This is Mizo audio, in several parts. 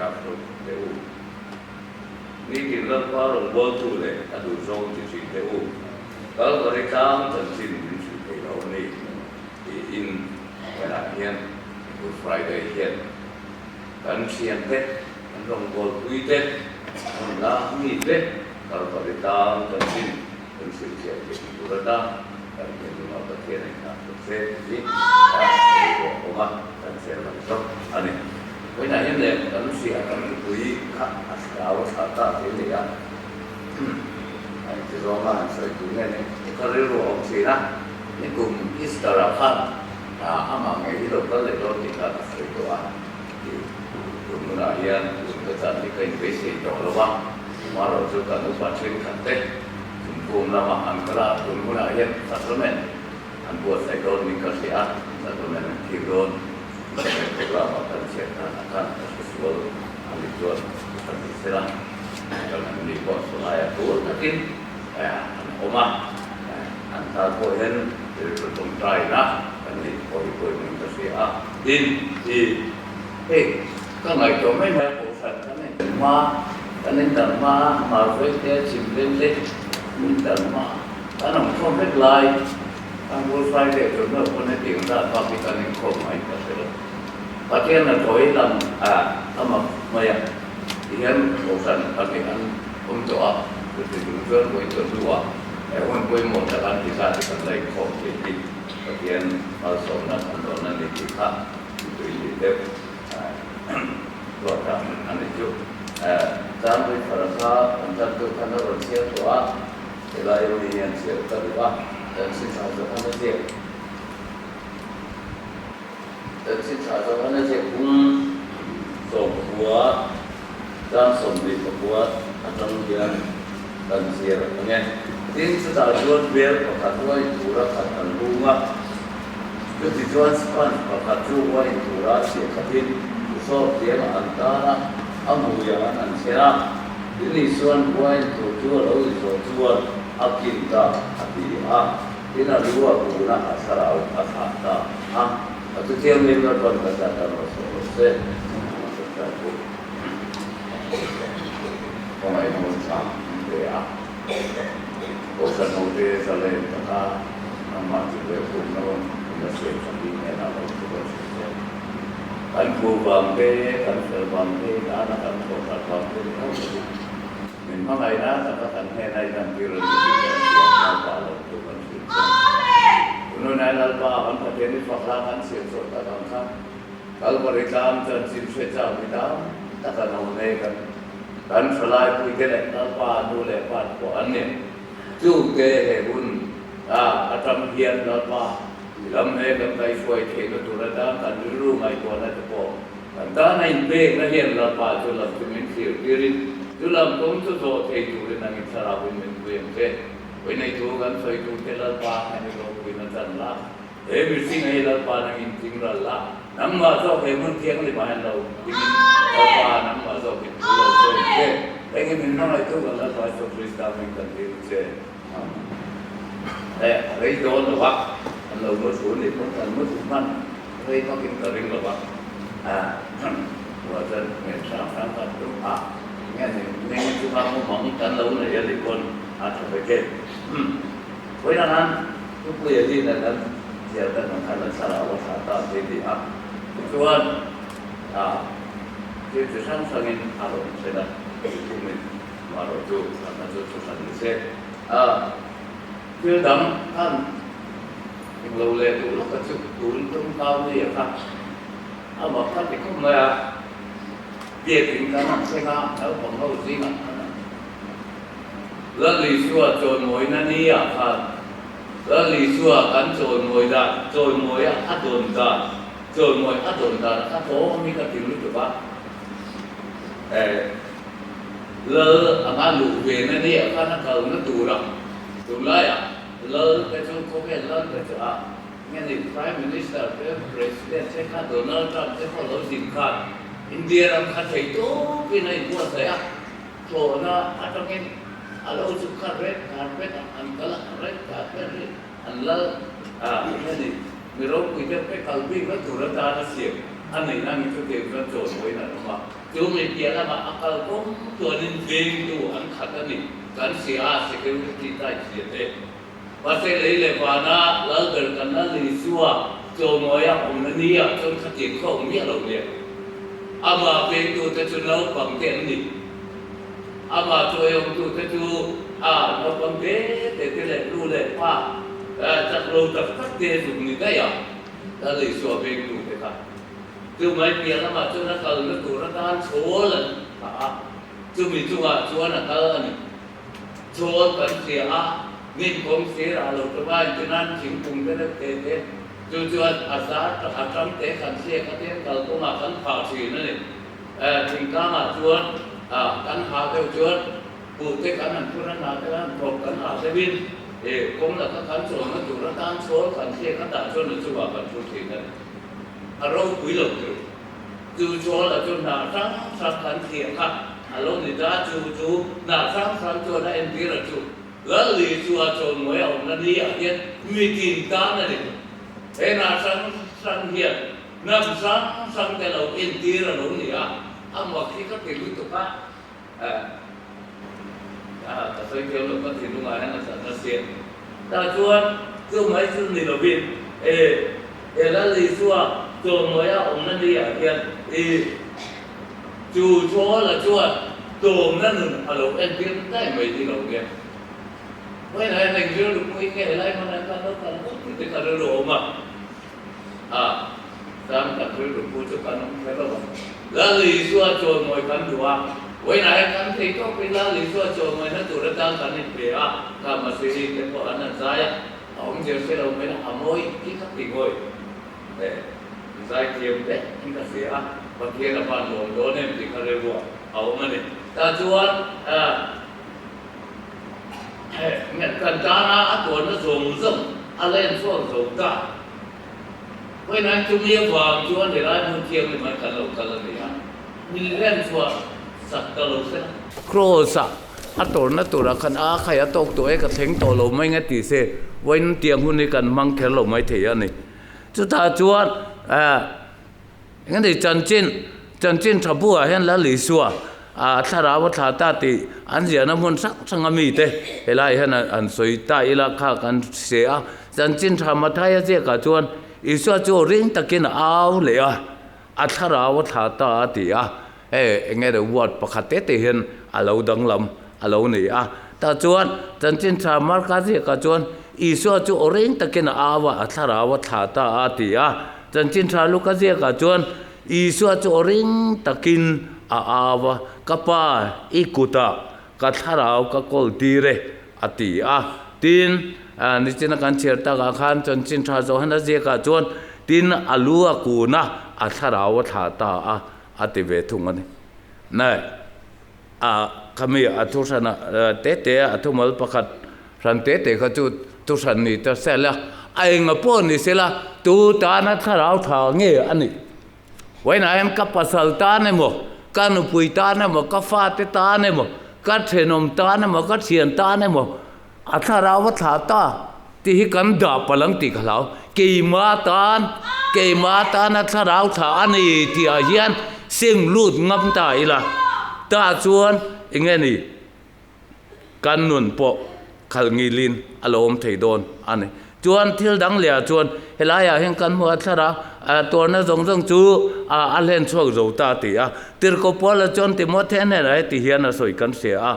hram hlawm teh u. Nitin Lalpa rawngbawltu leh a duhzawng ti thin teh u. Kalvari tlang chanchin min hrilh thei lo a ni tiin vawiinah hian Good Friday hian kan thiante, kan rawngbawlpuite, kan lamite Kalvari tlang chanchin kan hrilh thiam theih tur atan kan thinlungah Pathian a inhah tuk se tih hi a ruah awm a, kan chhiar lam zawk a ni. Vawiinah hian leh kan hria kan nupui kha a thlarau a thlah ta thei leh a, a inti zawnga han sawi tur nge ni ka rilru a awm thin a, nikum Easter ah khan amah ngei hi lo kal leh dawn tih kha ka sawi tawh a, tih tun hunah hian tun ka chan hi ka inbeisei tawh lo a. Marawh chu kan upa thenkhat te thingkung lamah an kal a, tun hunah hian sacrament an buatsaih dawn niin ka hria a, sacrament an thir dawn. Sacrament programme-ah kan chhiat dan a khan ka hre sual a nih chuan ka ti sela, kan an ni pawh sawlaia tur takin an awm a, an tan pawh hian rilru tawngtaina kan neih pawh hi pawimawhin ka hria a. Tin, i hei ka ngaihtuah mai mai a, kohhran kan en hma. Kan indan hma a, Marvei te, Chimveng te an indan hma a, kan awm khawm vek lai, kan Good Friday tur meuh pawn hetiang zat bak hi kan inkhawm mai ka hre lo. Pathian a thawi lam a a mak mai a, tihian kohhran pahnih an awm tawh a, chuti chung chuan vawi tawh hnuah he hun pawimawh tak an ti zat hi kan la inkhawm thei hi Pathian malsawmna kan dawn a ni tih kha tui leh deuh. Ruat a a ni chu. Changpui thar kha kan tan tur khan a rawn chhiar tawh a, helai mi hian chhiar ka duh a, kan chhinchhah zawh khan a ziak. Kan chhinchhah zawh khan a ziak bung sawmkhua tlang 24 atang hian kan chhiar ang e. Tin, chutah chuan bel pakhat uain tura khat an hung a. Chutichuan sponge pakhat chu uain tura chhiah khatin thusawp thiam an tan a, a hmui ang an han chhen a. Tin Isuan uain tur chu a lo inzawh chuan a kin ta a ti a, tin a lu a kun a, a thlarau a thlah ta a. A chu thianghlim Lalpan ka ta tan rawh sawh rawh se. Khawngaih hmun tha an pe a. Kohhran hote zalen taka anmah chu ve khum lo in a siam sak hi hnenah lo chu kan hrilh zel. Kan thu vang te, kan fel vang te, dana kan thawh that vang te ni hauh lovin min hmangaihna taka kan hnena in an tir a ni tih kan hriat Lalpa lo chu kan hrilh zel. Tununai Lalpa kan Pathian i fak la kan chhiat chawt tak ang kha Kalvari tlang chanchin hre chak mi tam tak an awm mek a. Kan thalaipui te leh Lalpa nu leh pa te pawh an ni. Chungte he hun a atang hian Lalpa i lam he kan kaihruai theihna tur atan kan rilru ngaihtuahna te pawh kan tan a inpekna hian Lalpa chu lam chu min thlir tirin chu lam kawng chu zawh thei turin ang in thlarauin min pui ang che. Hawi neitu kan sawi tur te Lalpa hemi ropuina chan la. He mihring hi Lalpa nang in tling ral la, nangmah zawk he hmun thianghlim ah hian lo dingin Lalpa nangmah zawk in thu lo sawi che. Engin min hmangaihtu kan Lalpa Isua Krista hming kan dil che. Amen. He a rei dawn lo a, kan lo mu thu ni pawn kan mu thu hman rei vak in ka ring lo a, ruah chuan ngen hrang hrang kan tum a, nge ni neng chunga mu mang kan lo nei a ni pawn a tha ve ke. Vawiinah khan Thupuia din a kan ziar kan ang khan a thlarau a thlah ta thei ti a, tichuan thil chi hrang hrangin a rawn thlen a, thumin amaherawhchu thlahna chu thu hran ni se. Thil dang khan englo leh duh lawka chu tun tum kau ni a kha a mak kha ti khawp mai a, biakin kan han thleng a, naupang ho zingah khan an Lal Isua chawimawina ni ah khan Lal Isua kan chawimawi dan, chawimawi a dawn dan, chawimawi a dawn dan a kha tlawm hi ka ti lutuk a. Eh, Lal anga luh ve na ni ah khan a kalna tura tunlaiah Lal te chu khawvel Lal te chu a nge ni Prime Minister te President te kha Donald Trump te pawh lo zin khan India ram kha thei tawpin a inbuatsaih a. Thlawhna atangin a lo chu kha red carpet ah an kal a, red carpet hi an lal a heni mi ropui deuh te kal bik na tur atan a siam a neih nangin chutiang chuan chawimawiin an awm a. Chu mi piah lamah a kal kawng chuanin vengtu an khat a ni. Kan hria a, security tight zia te. Mahse lei leh vana Lalber kan Lal Isua tlawmawia awmna nia chuan khatiang kha awm miah lo nia. Amah vengtute chu naupangte an ni. Amah chawiawmtute chu a naupang te te te leh nu leh pa chak lo tak tak te zuk ni daih a, Lal Isua vengtute kha. Chu mai piah lamah chuan a kalna tur atan chhawl an thah a, chumi chungah chuan a kal a ni. Chawl kan hria a, hnim kawng sirah lo ta va inti nan thingkung te reuh te te chu chuan a zar a tang te kan hriak a tin kalkawngah kan phah thin a ni. Thingtlangah chuan kan hah deuh chuan buh te kan han phur a, hna te kan han thawk kan hah deuhin kawng laka kan chawlna tur atan chawl kan hriak a tah chuan a chungah kan thu thin a ni. A ropui lo tur. Chu chawl a chu hna hrang hrang kan thliah kha a lo ni ta, chu chu hna hrang hrang chuan a entir a chu Lal Isua chawnmawia awmna ni ah hian mitin tan a ni. He hna hrang hrang hian hnam hrang hrang te lo entir a lo ni a, a mak hi ka ti lutuk a, ka sawi thiam lo ka thinlungah hian a tla nasa a. Tah chuan chu mai chu ni lovin e he Lal Isua chawmawia awmna ni ah hian i chu Chawla chuan tlawmna nun a lo entir daih mai ni lo nge. Vawiinah hian eng rilru pawhin nge helai hmanah hian lo kal ngawt tih te kha rilru a awm a. A tan kan rilru pu chu kan awm kher lo a. Lal Isua chawimawi kan duh a, vawiinah hian kan thei tawkin Lal Isua chawimawina tur atan kan inpe a, kha Masihi te pawh an han zai a, a awmzia hre lo mai la, a mawi hi ka ti ngawi e, zai thiam hle in ka hria a, Pathian a van lawm dawn em tih kha rilru ah a awm a ni. Tah chuan kan tana a tuarna zawng zawng a len chhuak zo ta. Vawiinah chumi avang chuan helai hmun thianghlim ah kan lo kal a ni a, min len chhuah sak ta lo se. Kraws ah a tawrhna turah khan a khai a tawk tawh e, ka thleng tawh lo mai nge ti se, vawiin tiang hun hi kan hmang kher lo mai thei a ni. Chutah chuan Engati chanchin, chanchin tha buah hian Lal Isua a thlarau a thlah ta tih an ziahna hmun hrang hrang a mite helai hian an sawi ta ila kha kan hre a. Chanchin tha Mathaia ziakah chuan Isua chu ring takin a au leh a, a thlarau a thlah ta a ti a. Hei enge deuh word pakhat te te hian a lo danglam a lo ni a. Tah chuan chanchin tha Marka ziakah chuan Isua chu aw reng takin a au a, a thlarau a thlah ta a ti a. Chanchin tha Luka ziakah chuan Isua chu aw reng takin a au a, Ka Pa, i kutah ka thlarau ka kawl tir e a ti a. Tin, nichina kan chhiar takah khan chanchin tha Johana ziakah chuan tin a lu a kun a, a thlarau a thlah ta a. A ti ve thung a ni. Nai, a khami a thu hran a te te a thumal pakhat hran te te kha chu thu hran ni ta se la, a enga pawh ni se la, tu tana thlarau tha nge a nih? Vawiinah hian ka pasal tan emaw, ka nupui tan emaw, ka fate tan emaw, ka thenawm tan emaw, ka thian tan emaw, A thlarau a thlah ta tih hi kan dah palh ang tih ka hlau. Keima tan, keima tana thlarau thlah a ni tihah hian seng lut ngam ta ila. Tah chuan eng nge ni kan nun pawh khalh ngilin a lo awm thei dawn a ni. Chuan thil dang lehah chuan helaiah hian kan hmu a thlarau tuarna zawng zawng chu a hlen chhuak zo ta tih a. Tirhkoh Paula chuan Timothea hnenah heti hian a sawi kan hria a.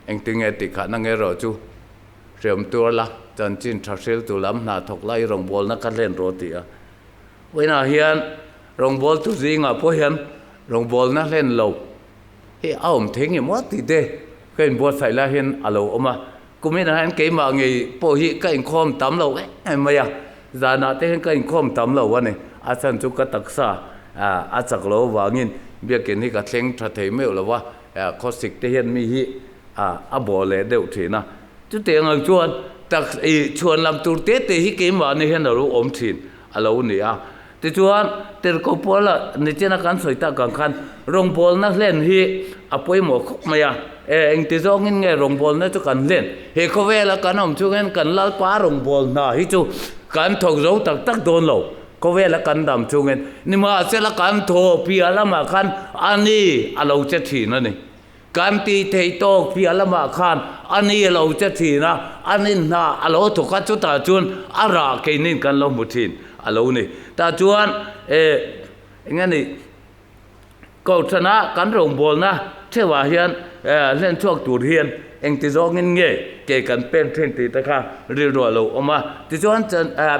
Engtinge tih khahna nge erawh chu hriam tur la, chanchin tha hriltu lam hna thawk lai rawngbawlna ka hlen rawh tih a. Vawiinah hian rawngbawltu zingah pawh hian rawngbawlna hlen lo hi a awm thei nge maw tih te ka inbuatsaih lai hian a lo awm a. Kuminah hian keimah ngei pawh hi ka inkhawm tam lo em em mai a, zanah te hian ka inkhawm tam lo a ni. A chhan chu ka taksa a chak lo avangin biakin hi ka thleng tha thei meuh lo va. Khawsik te hian mi hi a bawh leh deuh thin a, chutiang ang chuan tak i chhuan lam tur te te hi keimahni hian a lo awm thin a lo ni a. Tichuan Tirhkoh Paula nichina kan sawi tak ang khan rawngbawlna hlen hi a pawimawh khawp mai a, e engti zawngin nge rawngbawlna chu kan hlen? He khawvela kan awm chungin kan Lalpa rawngbawlna hi chu kan thawk zo tak tak dawn lo. Khawvela kan dam chungin nimahsela kan thaw piah lamah khan a ni a lo che thin a ni. Kan tih theih tawk piah lamah khan a ni a lo che thin a, a ni hna a lo thawk a, chutah chuan a rah keinin kan lo hmu thin a lo ni. Tah chuan eh eng nge ni Kohhrana kan rawngbawlna theuhah hian hlen chhuak tur hian engti zawngin nge ke kan pen thin tih te kha rilru a lo awm a. Tichuan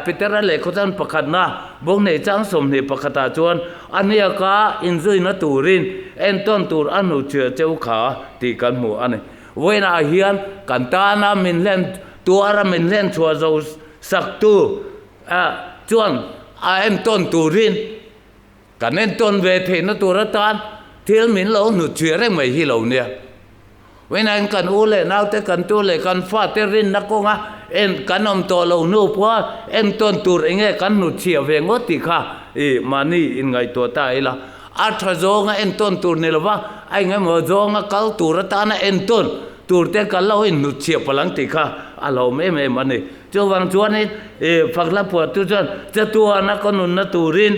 Petera lehkhawchan pakhatna Bawnghnei chang 21 ah chuan a hniaka inzuina turin entawn tur a hnuchhiah cheu kha tih kan hmu a ni. Vawiinah hian kan tana min hlen tuara min hlen chhuah zo saktu chuan a entawn turin Kan entawn ve theihna tur atan thil min lo hnutchhuih reng mai hi lo nia. Vawiin kan u leh naute, kan tu leh kan fate rinna kawnga en kan awm tawh lo hnu pawha entawn tur eng nge kan hnutchhiah ve ngawt tih kha i mahni inngaihtuah ta ila. A tha zawnga entawn tur ni lova a eng emaw zawnga kal tur atana entawn tur te kan lo inhnutchhiah palh ang tih kha a hlauhawm em em a ni. Chuvang chuanin i fakhla phuahtu chuan chatuana ka nunna turin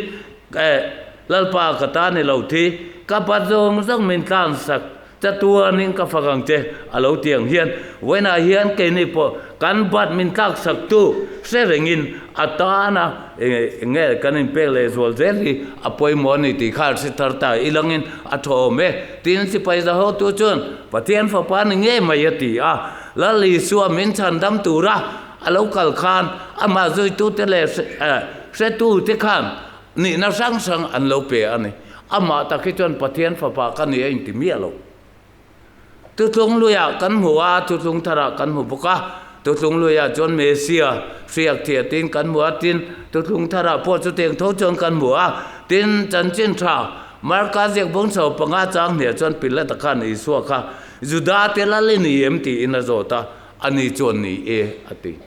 Lalpa ka ta ni lo thi, ka pa zawng zawng min tlansak chatuanin ka fak ang che a lo ti ang hian vawiinah hian keini pawh kan bat min tlaksaktu hre rengin a tana eng nge kan inpek leh zual zel hi a pawimawh a ni tih kha hre thar ta ilangin a thawm e. Tin, sipai zahotu chuan Pathian fapa ni ngei mai a ti a. Lal Isua min chhandam tura a lo kal khan amah zuitute leh hretute khan nihna hrang hrang an lo pe a ni. Amah tak hi chuan Pathian fapa ka ni a inti miah lo. Thutlung luiah kan hmu a, thutlung tharah kan hmu bawk a. Thutlung luiah chuan Mesia hriak thiah tiin kan hmu a, tin thutlung tharah pawh chutiang tho chuan kan hmu a. Tin, chanchin tha Marka ziak bawng chho panga chang hniah chuan Pilata khan Isua kha Juda te lal i ni em tiin a zawt a, ani chuan ni e a ti.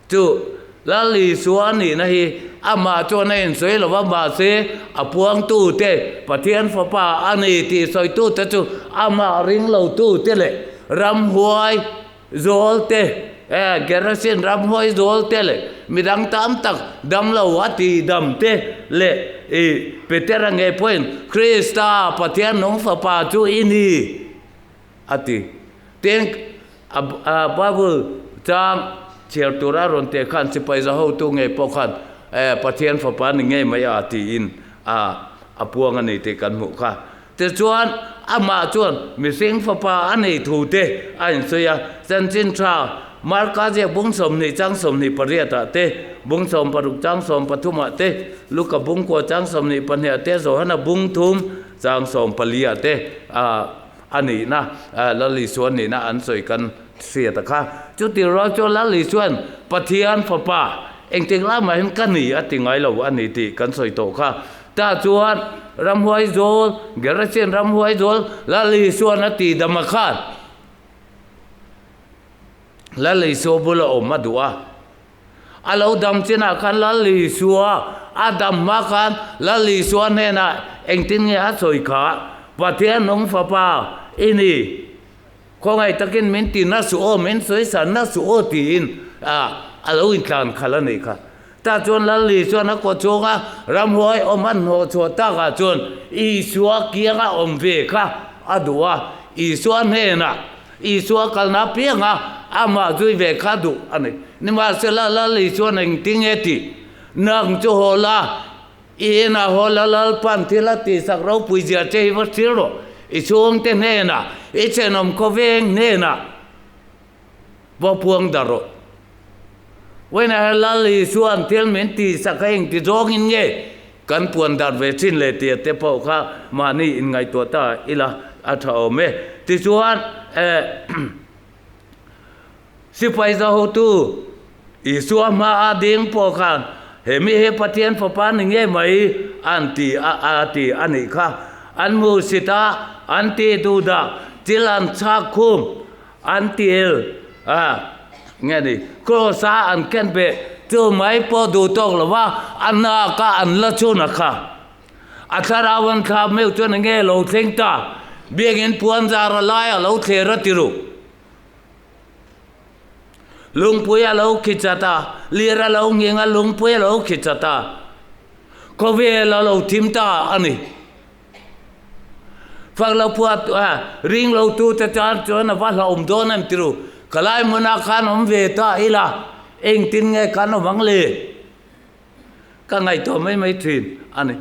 Chu Lal Isua nihna hi amah chuan a insawi lo va, mahse a puangtute Pathian Fapa a ni tih sawitute chu amah ringlotute leh ramhuai Zawl te, eh, Gerasin ramhuai zawl te leh midang tam tak damlo a tih dam te leh i Petera ngei pawhin Krista Pathian nung fapa chu i ni a ti. Tin, a Bible chang chhiar tura rawn teh khan sipai za hotu ngei pawh khan eh, Pathian fapa ni ngei mai a tiin a a puang a ni tih kan hmuh kha. Tichuan, amah chuan mihring fapa a neih thu te a insawi a, chanchin tha Marka ziak bung 20 chang 28 ah te, bung 16 chang 13 ah te, Luka bung kua chang 22 ah te, Johana bung thum chang 14 ah te a nihna, Lal Isua nihna an sawi kan hriat a kha. Chuti rual chuan Lal Isua'n Pathian fapa engtik lai mahin ka ni a ti ngai lo a ni tih kan sawi tawh kha. Tah chuan ramhuai zawl, Gerasin ramhuai zawl Lal Isua'n a tih dam a khan Lal Isua bula awm a duh a. A lo dam chinah khan Lal Isua a dam hma khan Lal Isua hnenah engtin nge a sawi kha, Pathian nung fapa i ni, khawngaih takin min ti na suh aw, min sawi san na suh aw tiin a lo intlan khalh a nih kha. Tah chuan Lalli chuan a kaw chhunga ramhuai awm a hnawh chhuah takah chuan Isua kianga awm ve kha a duh a, Isua hnenah Isua kalna apianga amah zui ve kha a duh a ni. Nimahsela Lalli chuan engtin nge tih? Nang chu haw la, i inah haw la Lalpan thil a tihsak ropui zia che hi va thlir rawh, i chhungte hnenah, i thenawm khawveng hnenah, Va puang dar rawh. Vawiinah hian Lal Isua'n thil min tihsak a engti zawngin nge kan puan dar ve thin le tia te pawh kha mahni inngaihtuah ta ila a tha awm e. Tichuan eh sipai za hotu Isua hmaa ding pawh khan he mi hi Pathian fapa ni ngei mai an ti a a ti a nih kha. An hmuhsit a, an tih duhdah thil an chhak khum. An ti el a, nge ni, cross a an ken beh chu mai pawh duh tawk lo va, a nak a an la chhun a kha. A thlarau an thlap meuh chuan enge lo thleng ta, biakinn puan zar a lai a lo thler a ti ru. Lungpui a lo khi chat a, lir a lo nghing a, lungpui a lo khi chat a, khawvel a lo thim ta a ni. Fak lo phuah a, ring lo tu te tan chuan a va hlauhawm dawn em tiru, ka lai hmunah khan awm ve ta ila, engtin nge kan awm ang le? Ka ngaihtuah mai mai thin a ni.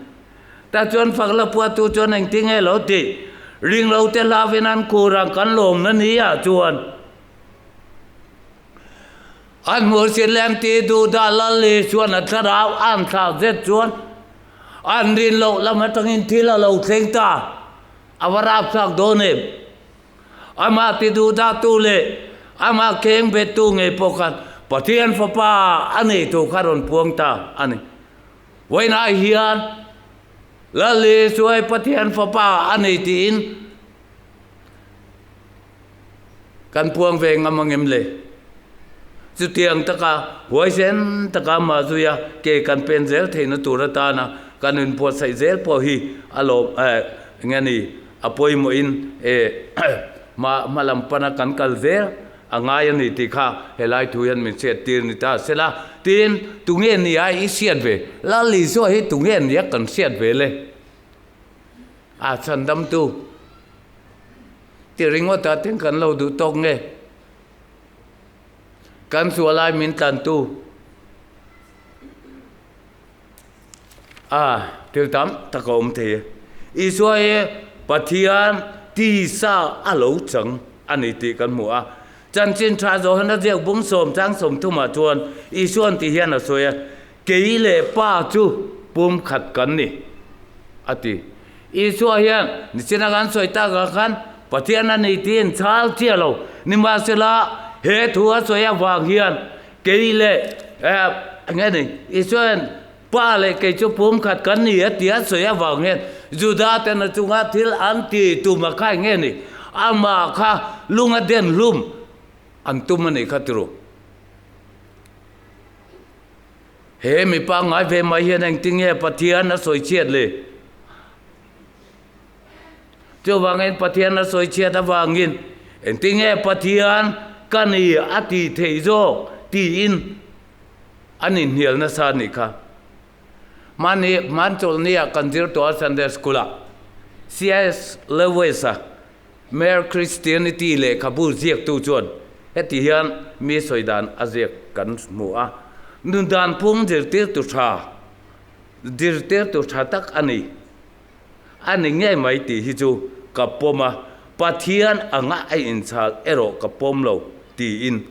Tah chuan fak la puahtu chuan engtin nge lo tih? Ring lo te hlavin an kur ang kan lawmna ni ah chuan an hmuhsit leh an tih duh dah lal li chuan a thlarau an thlak zet chuan an rin loh lam atangin thil a lo thleng ta. A va rapthlak dawn em? Amah ti duhdahtu leh amah keng bettu ngei pawh khan Pathian Fapa a nei tur kha rawn puang ta a ni. Vawiinah hian Lal Isuai Pathian Fapa a nei tiin kan puang ve ngam angem le? Chutiang taka huaisen taka amah zuia ke kan pen zel theihna tur atana kan inbuatsaih zel pawh hi a lawm eng nge ni? A pawimawhin hma hma lam pana kan kal zel a ngai a ni tih kha helai thu hian min hriat tir ni ta sela. Tin, tunge nia i hriat ve? Lal Isua hi tunge nia kan hriat ve le? A chhandamtu ti ringawt ah ten kan lo duh tawk nge? Kan sualai min tlantu. A, thil tam tak a awm thei e. Isua hi Pathian tisa a lo chang a ni tih kan hmu a. Chanchin tha Johana ziak bung sawm chang sawm thumah chuan Isua'n ti hian a sawi a, Kei leh Pa chu pum khat kan ni, a ti. Isua hian nichina kan sawi takah khan Pathian a ni tiin chhal chiah lo. Nimahsela, he thu a sawi avang hian Kei leh eng ni? Isua'n Pa leh kei chu pum khat kan ni a ti a sawi avang hian Juda ten a chunga thil an ti tum a kha eng nge ni? Amah kha lung a den hlum an tum a nih kha tiru. He mi pangngai ve mai hian engtinge Pathian a sawi chhiat le? Chuvangin Pathian a sawi chhiat avangin engtinge Pathian ka ni a tih theih zawk tiin an inhnial nasa a nih kha. Hmani hmanchawlhnia kan zir tawh a Sunday School ah CS Lewis a Mere Christianity lehkhabu ziaktu chuan heti hian mi sawi dan a ziak kan hmu a, Nundan phung zirtirtu tha zirtirtu tha tak a ni. A ni ngei mai tih hi chu ka pawm a, Pathian anga a inchhal erawh ka pawm lo, tiin.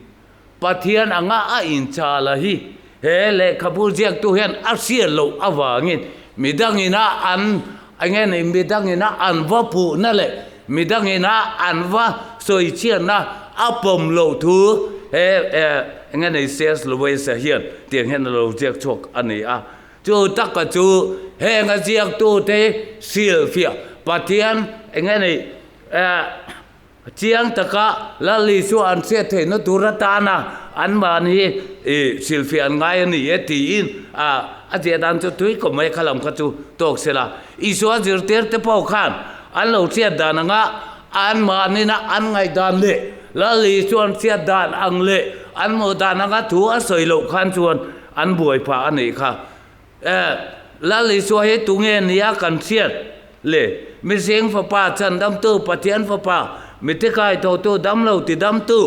Pathian anga a inchhala hi he lehkhabu ziaktu hian a hriat loh avangin midangina an eng nge ni midangina an va phuhna leh midangina an va sawichhiatna a pawm loh thu he eng nge ni CS Lewis-a hian tiang hian a lo ziak chhuak a ni a. Chu taka chu heng a ziaktute hrilhfiah Pathian eng nge ni chiang taka Lal Isua an hriat theihna tur atana anmahni hrilhfiah an ngai a ni e tiin a ziah dan chu tui kawm mai kha lam kha chu tawk se la. Isua zirtirte pawh khan an lo hriat dan anga anmahnina an ngaihdan leh Lal Isua an hriat dan ang leh an hmuh dan anga thu a sawi loh khan chuan An buai phah a nih kha. Eh, Lal Isua hi tunge nia kan hriat le? Mihring fapa, chhandamtu, Pathian fapa, mite kaithotu, damlo tidamtu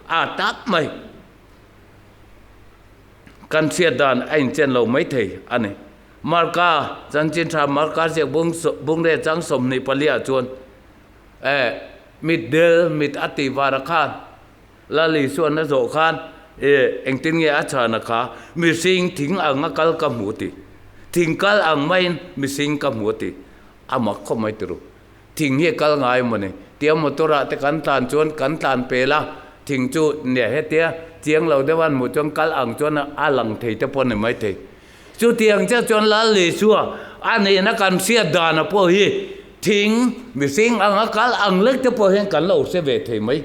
a tak mai. Kan hriat dan a inchen lo mai thei a ni. Marka, chanchin tha Marka ziak bung bungreh chang 24 ah chuan, eh, mitdel mit a tih var a khan, Lal Isuan a zawh khan, E, engtin nge a chhan a kha? Mihring thing ang a kal ka hmu ti. Thing kal ang maiin mihring ka hmu ti. A mak khawp mai turu. Thing hi a kal ngai maw ni? Tia motor ah te kan tlan chuan kan tlan pel a, thing chu nia hetia chiang lo deuh a an hmuh chuan kal ang chuan a lang thei te pawh a ni mai thei. Chutiang chiah chuan Lal Isua a nihna kan hriat dana pawh hi thing mihring ang a kal ang lek te pawh hian kan lo hre ve thei mai.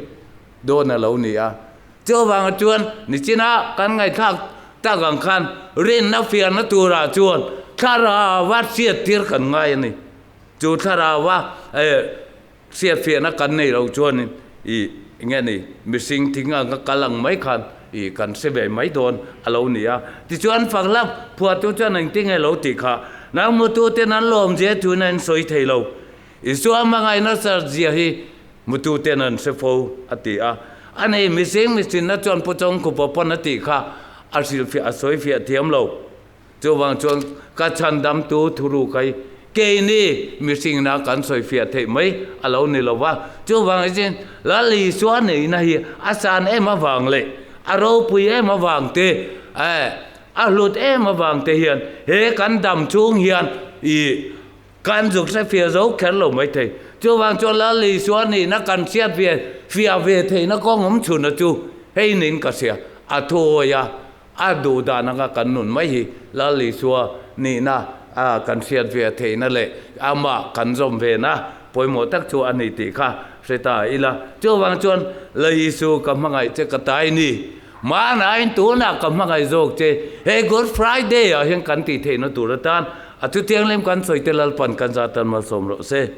Dawn a lo ni a. Chuvanga chuan nichina kan ngaihthlak tak ang khan rinna fiahna turah chuan thlarauva hriattir kan ngai a ni. Chu thlarauva hriatfiahna kan nei lo chuanin ih nge ni mihring thing anga kal ang mai khan I kan hre ve mai dawn a lo ni a. Tichuan fak hlap phuahtu chuan engtin nge lo tih kha nang mututen an lawm zia thuin a insawi thei lo. Isua hmangaihna sar zia hi mututen an hre fo a ti a. A nei mihring mihrinna chuan Pu Chawngkhupa pawn a tih kha a hrilhfiah a sawifiah thiam lo. Chuvang chuan ka chhandamtu thuru kai keini mihringna kan sawifiah theih mai a lo ni lo va. Chuvang hian Lal Isua neihna hi a san em avang leh a ropui em avang te, a hlut em avang te hian he kan dam chhung hian ih kan zuk hre fiah zo kher lo mai thei. Chuvang chuan Lal Isua nihna kan hriat ve fiah ve theihna kawng awm chhunna chu hei niin ka hria. A thuawi a. A duh dan anga kan nun mai hi Lal Isua nihna a kan hriat ve theihna leh amah kan zawm vena pawimawh tak chu a ni tih kha hre ta ila. Chuvang chuan Lal Isu ka hmangaih che ka tai ni, mahnain tunah ka hmangaih zawk che, he Good Friday ah hian kan tih theihna tur atan a chutiang lem kan sawi te Lalpan kan zah tan malsawm rawh se.